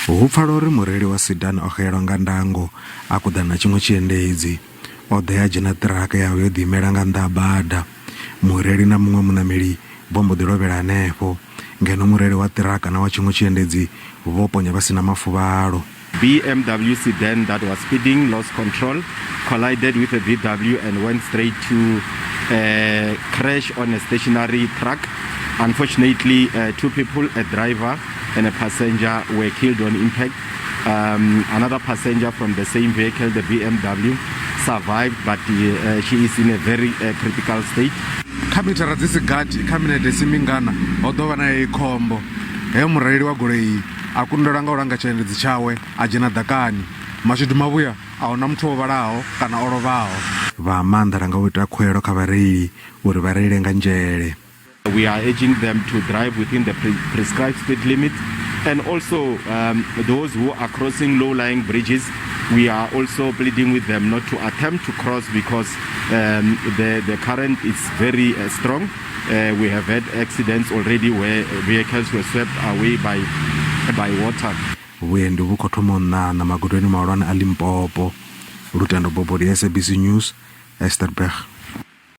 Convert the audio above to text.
Hu pfala uri mureili wa sedan o xelelwa nga ndango a kuḓana na tshiṅwe tshiendedzi. O ḓa ya dzhena ṱiraka yawe yo ḓiimela nga nnḓa ha bada. Mureili na muṅwe muṋameli vho mbo ḓi lovhela hanefho, ngeno mureili wa ṱiraka na wa tshiṅwe tshiendedzi vho ponya vha si na mafuvhalo. BMW sedan that was speeding lost control, collided with a VW and went straight to uh, crash on a stationary truck. Unfortunately, uh, two people, a driver and a passenger, were killed on impact. Um, another passenger from the same vehicle, the BMW, survived, but uh, she is in a very uh, critical state. Kha mithara dzi si gathi kha minete si mingana ho ḓo vha na heyi khombo he mureili wa goloi a kundelwa nga u langa tshiendedzi tshawe a dzhena ḓakani. Mashudu mavhuya a hu na muthu o vhalaho kana o lovhaho. Vha maanḓalanga vho ita khuwelelo kha vhareili uri vha reile nga nzhele. We are urging them to drive within the pre prescribed speed limit and also um, those who are crossing low-lying bridges, we are also pleading with them not to attempt to cross because um, the, the current is very uh, strong. Uh, we have had accidents already where vehicles were swept away by, by water. Vhuendi vhu khou thoma u ṋaṋa magudoni mahulwane a Limpopo. Lutendo Bobodi, SABC News, Esterberg.